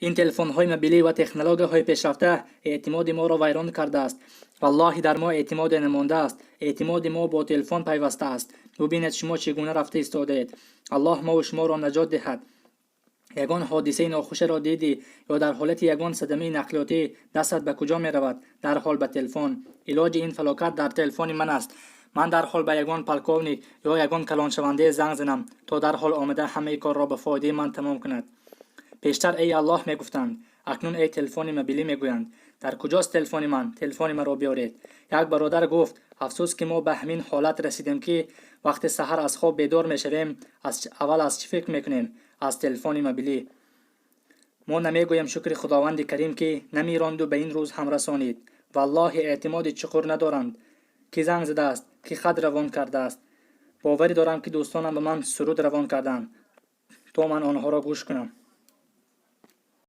Ин телефонҳои мобилӣ ва технологияҳои пешрафта эътимоди моро вайрон кардааст. Валлоҳи, дар мо эътимоде намондааст. Эътимоди мо бо телефон пайваста аст. Бубинед, шумо чӣ гуна рафта истодаед. Аллоҳ мову шуморо наҷот диҳад. Ягон ҳодисаи нохушеро дидӣ ё дар ҳолати ягон садамаи нақлиётӣ, дастат ба куҷо меравад? Дарҳол ба телефон. Илоҷи ин фалокат дар телефони ман аст. Ман дарҳол ба ягон полковник ё ягон калоншавандае занг занам, то дарҳол омада ҳамаи корро ба фоидаи ман тамом кунад. Пештар «Эй Аллоҳ» мегуфтанд, акнун «Эй телефони мобилӣ» мегӯянд. Дар куҷост телефони ман? Телефони маро биёред. Як бародар гуфт: «Афсӯс, ки мо ба ҳамин ҳолат расидем, ки вақте саҳар аз хоб бедор мешавем, аввал аз чӣ фикр мекунем? Аз телефони мобилӣ». Мо намегӯем: «Шукри Худованди Карим, ки намиронду ба ин рӯз ҳам расонид». Валлоҳи, эътимоди чуқур надоранд. Кӣ занг задааст, кӣ хат равон кардааст? Боварӣ дорам, ки дӯстонам ба ман суруд равон карданд, то ман онҳоро гӯш кунам.